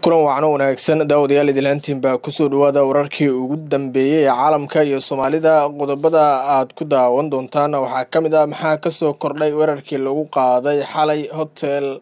Kulan wacno wanaagsan daawadayaal, idilaantiin baa kusoo dhawaada wararkii ugu dambeeyey ee caalamka iyo Soomaalida. Qodobada aad ku daawan doontaan waxaa ka mid ah: maxaa kasoo kordhay weerarkii lagu qaaday xalay Hotel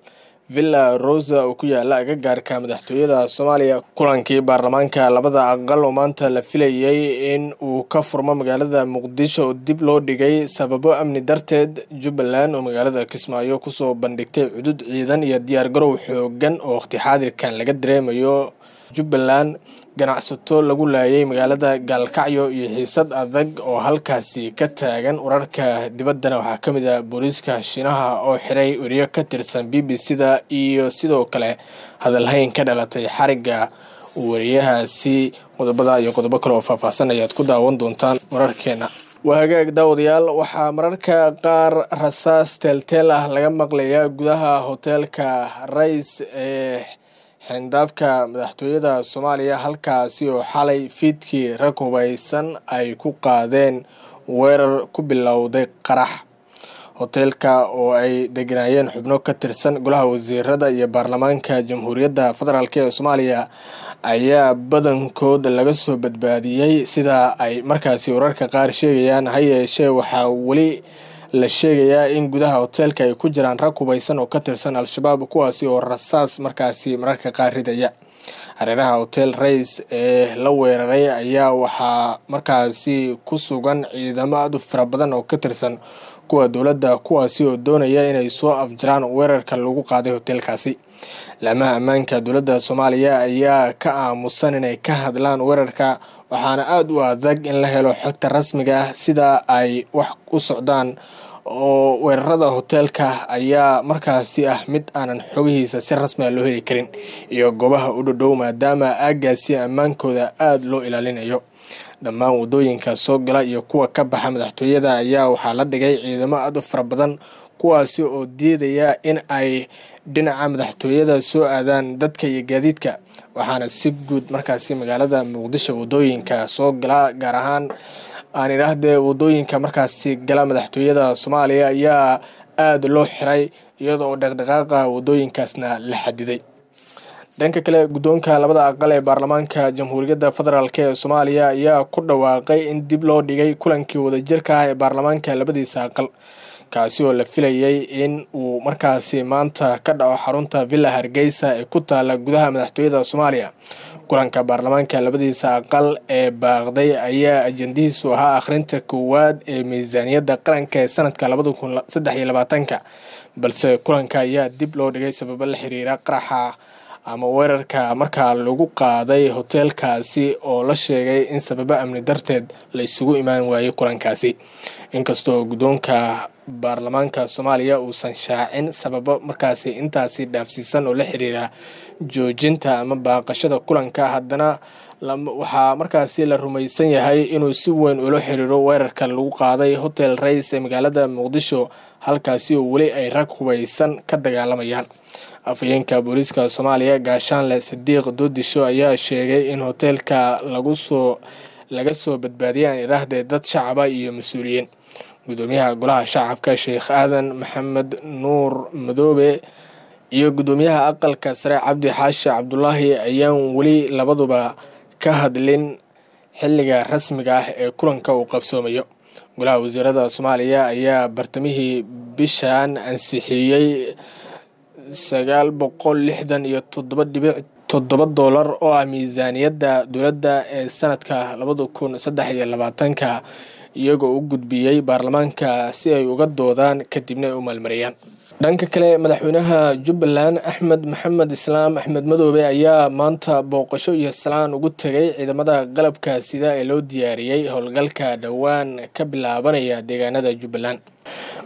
Villa Rosa oo ku yaala agagaarka madaxtooyada Soomaaliya? Kulankii baarlamaanka labada aqal oo maanta la filayay in uu ka furmo magaalada Muqdisho oo dib loo dhigay sababo amni darteed. Jubbaland oo magaalada Kismaayo kusoo bandhigtay cudud ciidan iyo diyaargarow xoogan oo waqti xaadirkan laga dareemayo Jubbaland. Ganacsato lagu laayay magaalada Gaalkacyo iyo xiisad adag oo halkaasi ka taagan. Wararka dibaddana waxaa ka mid ah booliiska Shiinaha oo xiray weriyo ka tirsan BBC da iyo sidoo kale hadalhayn ka dhalatay xarigga weriyahaasi. Qodobada iyo qodobo kale oo faahfaahsan ayaad ku daawan doontaan wararkeena. Waa hagaag daawadayaal, waxaa mararka qaar rasaas teelteel ah laga maqlayaa gudaha hoteelka Rays ee xeyndaabka madaxtooyada Soomaaliya, halkaasi oo xalay fiidkii rag hubaysan ay ku qaadeen weerar ku bilowday qarax. Hoteelka oo ay deganaayeen xubno ka tirsan golaha wasiirada iyo baarlamaanka Jamhuuriyadda Federaalk ee Soomaaliya ayaa badankood laga soo badbaadiyey, sida ay markaasi wararka qaar sheegayaan. Ha yeeshee, waxaa weli la sheegayaa in gudaha hoteelka ay ku jiraan rag hubaysan oo ka tirsan Al-Shabaab, kuwaasi oo rasaas markaasi mararka qaar ridaya. Hareeraha Hotel Rays ee la weeraray ayaa waxaa markaasi ku sugan ciidamo aad u fara badan oo ka tirsan kuwa dowladda, kuwaasi oo doonaya inay soo afjaraan weerarka lagu qaaday hoteelkaasi. Laamaha ammaanka dowladda Soomaaliya ayaa ka aamusan inay ka hadlaan weerarka, waxaana aada u adag in la helo xogta rasmiga ah sida ay wax u socdaan, oo weerarada hoteelka ayaa markaasi ah mid aanan xogihiisa si rasmi ah loo heli karin iyo goobaha u dhodhow, maadaama aagaasi ammaankooda aada loo ilaalinayo. Dhammaan wadooyinka soo gala iyo kuwa ka baxa madaxtooyada ayaa waxaa la dhigay ciidamo aada u fara badan, kuwaasi oo diidaya in ay dhinaca madaxtooyada soo aadaan dadka iyo gaadiidka. Waxaana si guud markaasi magaalada Muqdisho wadooyinka soo gala, gaar ahaan aan idhaahdee wadooyinka markaasi gala madaxtooyada Soomaaliya, ayaa aada loo xiray, iyada oo dhaqdhaqaaqa wadooyinkaasna la xadiday. Dhanka kale, guddoonka labada aqal ee baarlamaanka Jamhuuriyadda Federaalk ee Soomaaliya ayaa ku dhawaaqay in dib loo dhigay kulankii wadajirka ah ee baarlamaanka labadiisa aqal, kaasi oo la filayay in uu markaasi maanta ka dhaco xarunta Villa Hargeysa ee ku taala gudaha madaxtooyada Soomaaliya. Kulanka baarlamaanka labadiisa aqal ee baaqday ayaa ajandihiisu ahaa akhrinta koowaad ee miisaaniyadda qaranka ee sanadka 2023-ka, balse kulanka ayaa dib loo dhigay sababo la xiriira qaraxa ama weerarka markaa lagu qaaday hoteelkaasi, oo la sheegay in sababo amni darteed la isugu imaan waayey kulankaasi. Inkastoo guddoonka baarlamaanka Soomaaliya uusan shaacin sababo markaasi intaasi dhaafsiisan oo la xiriira joojinta ama baaqashada kulanka, haddana waxaa markaasi la rumaysan yahay inuu si weyn ula xiriiro weerarka lagu qaaday Hotel Rays ee magaalada Muqdisho, halkaasi oo weli ay rag hubaysan ka dagaalamayaan. Afhayeenka booliiska Soomaaliya, Gaashaanle Sadiiq Doodisho, ayaa sheegay in hoteelka lagusoo laga soo badbaadiyay, aan idhaahdee, dad shacaba iyo mas-uuliyiin. Gudoomiyaha golaha shacabka Sheekh Aadan Maxamed Nuur Madoobe iyo gudoomiyaha aqalka sare Cabdi Xaashi Cabdulaahi ayaan weli labaduba ka hadlin xilliga rasmiga ah ee kulanka uu qabsoomayo. Golaha wasiirada Soomaaliya ayaa bartamihii bishan ansixiyey $967.7 oo ah miisaaniyadda dowladda ee sanadka 2023-ka, iyagoo u gudbiyey baarlamaanka si ay uga doodaan kadibna ay u maalmariyaan. Dhanka kale, madaxweynaha Jubbaland Axmed Maxamed Islaam Axmed Madoobe ayaa maanta booqasho iyo salaan ugu tegay ciidamada qalabka sida ee loo diyaariyey howlgalka dhowaan ka bilaabanaya deegaanada Jubbaland.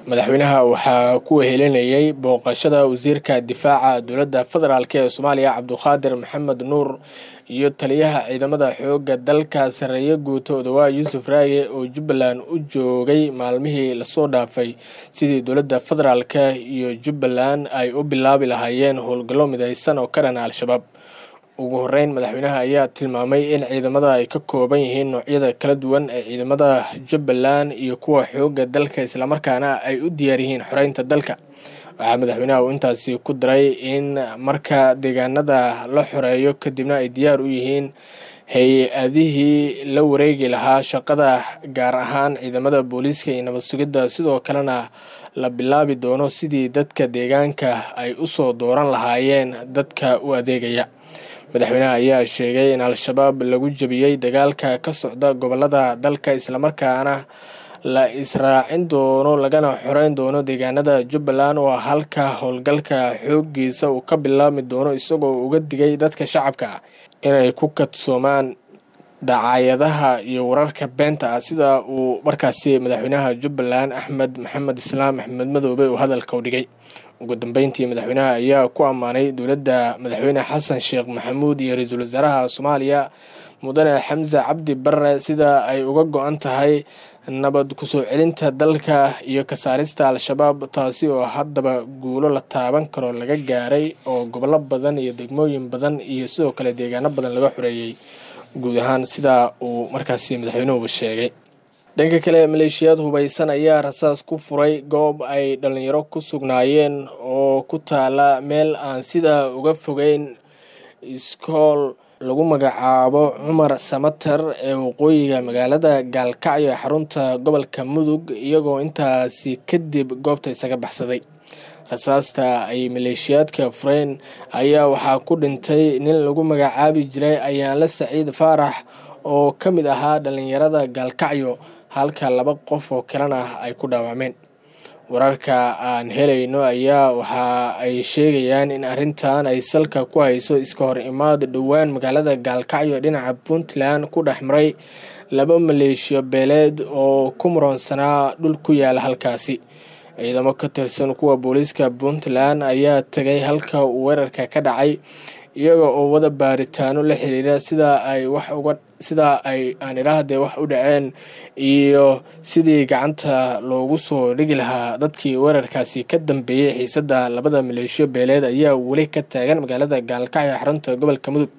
Madaxweynaha waxaa ku wehelinayay booqashada wasiirka difaaca dowladda federaalk ee Soomaaliya Cabduqaadir Maxamed Nuur iyo taliyaha ciidamada xoogga dalka, sareeye guuto Odawaa Yuusuf Raage, oo Jubbaland u joogay maalmihii lasoo dhaafay sidii dowladda federaalk iyo Jubbaland ay u bilaabi lahaayeen howlgallo midaysan oo ka dhana Al-Shabaab. Ugu horeyn, madaxweynaha ayaa tilmaamay in ciidamada ay ka kooban yihiin noocyada kala duwan ee ciidamada Jubbaland iyo kuwa xoogga dalka, islamarkaana ay u diyaar yihiin xoreynta dalka. Waxaa madaxweynaha uu intaasi ku daray in marka deegaanada la xoreeyo kadibna ay diyaar u yihiin hay-adihii la wareegi lahaa shaqada, gaar ahaan ciidamada booliiska iyo nabad sugidda, sidoo kalena la bilaabi doono sidii dadka deegaanka ay usoo dooran lahaayeen dadka u adeegaya. Madaxweynaha ayaa sheegay in Al-Shabaab lagu jabiyey dagaalka ka socda gobolada dalka, islamarkaana la israacin doono lagana xoreyn doono deegaanada Jubbaland oo halka howlgalka xooggiisa uu ka bilaabmi doono, isagoo uga digay dadka shacabka inay ku kadsoomaan dacaayadaha iyo wararka beenta ah, sida uu markaasi madaxweynaha Jubbaland Axmed Maxamed Islaam Axmed Madoobe uu hadalka u dhigay. Ugu dambeyntii, madaxweynaha ayaa ku ammaanay dowladda madaxweyne Xasan Sheekh Maxamuud iyo ra-iisul wasaaraha Soomaaliya Mudane Xamse Cabdi Barre sida ay uga go-an tahay nabad kusoo celinta dalka iyo ka saarista Al-Shabaab, taasi oo haddaba guulo la taaban karo laga gaaray oo gobollo badan iyo degmooyin badan iyo sidoo kale deegaano badan laga xoreeyey guud ahaan, sida uu markaasi madaxweynuhu sheegay. Dhanka kale, maleeshiyaad hubaysan ayaa rasaas ku furay goob ay dhalinyaro ku sugnaayeen oo ku taala meel aan sidaa uga fogeyn iskool lagu magacaabo Cumar Samater ee waqooyiga magaalada Gaalkacyo ee xarunta gobolka Mudug, iyagoo intaasi kadib goobta isaga baxsaday. Rasaasta ay maleeshiyaadka fureen ayaa waxaa ku dhintay nin lagu magacaabi jiray Ayaanle Saciid Faarax oo ka mid ahaa dhalinyarada Gaalkacyo, halka 2 qof oo kalena ay ku dhaawacmeen. Wararka aan helayno ayaa waxa ay sheegayaan in arrintan ay salka ku hayso iska hor imaad dhowaan magaalada Gaalkacyo dhinaca Puntland ku dhex maray 2 maleeshiyo beeleed oo ku muroonsanaa dhul ku yaala halkaasi. Ciidamo ka tirsan kuwa booliiska Puntland ayaa tagay halka uu weerarka ka dhacay, iyaga oo wada baaritaano la xiriira sida ay wax uga sida ay aan idhaahdee wax u dhaceen iyo sidii gacanta loogu soo dhigi lahaa dadkii weerarkaasi ka dambeeyey. Xiisadda labada maleeshiyo beeleed ayaa weli ka taagan magaalada Gaalkacyo ee xarunta gobolka Mudug,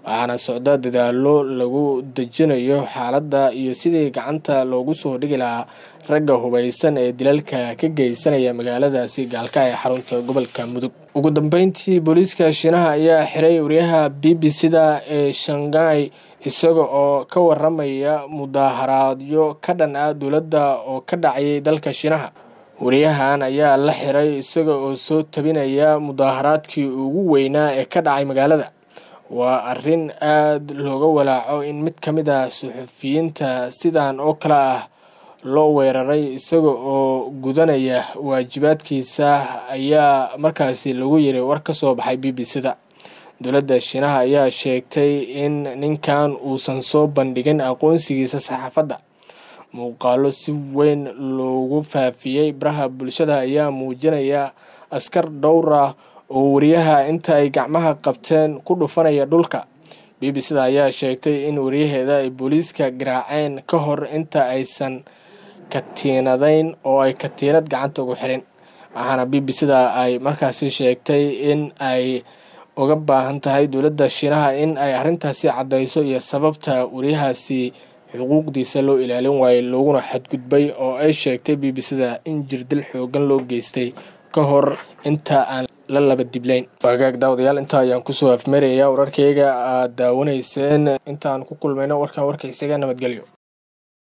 waxaana socda dadaalo lagu dejinayo xaaladda iyo sidii gacanta loogu soo dhigi lahaa ragga hubaysan ee dilalka ka geysanaya magaaladaasi Gaalkacyo ee xarunta gobolka Mudug. Ugu dambeyntii, booliiska Shiinaha ayaa xiray wariyaha BBC-da ee Shanghai isaga oo ka waramaya mudaaharaadyo ka dhan ah dowladda oo ka dhacayay dalka Shiinaha. Wariyahan ayaa la xiray isaga oo soo tabinaya mudaaharaadkii ugu weynaa ee ka dhacay magaalada. Waa arrin aad looga walaaco in mid ka mid ah suxufiyiinta sidan oo kale ah loo weeraray isaga oo gudanaya waajibaadkiisa, ayaa markaasi lagu yiri war ka soo baxay BBC-da. Dowladda Shiinaha ayaa sheegtay in ninkan uusan soo bandhigin aqoonsigiisa saxaafadda. Muuqaalo si weyn loogu faafiyey baraha bulshada ayaa muujinaya askar dhowr ah oo wariyaha inta ay gacmaha qabteen ku dhufanaya dhulka. BBC-da ayaa sheegtay in wariyaheeda ay booliiska garaaceen ka hor inta aysan katiinadayn oo ay katiinad gacanta ugu xirin. Waxaana BBC-da ay markaasi sheegtay in ay uga baahan tahay dowladda Shiinaha in ay arrintaasi caddeyso iyo sababta wariyahaasi xuquuqdiisa loo ilaalin waayey looguna xadgudbay, oo ay sheegtay BBC-da in jirdil xoogan loo geystay ka hor inta aan la laba diblayn. Wagaag daawadayaal, intaa ayaan kusoo afmeerayaa wararkayga aad daawanayseen. Intaan ku kulmayno warkan warka isaga, nabadgelyo.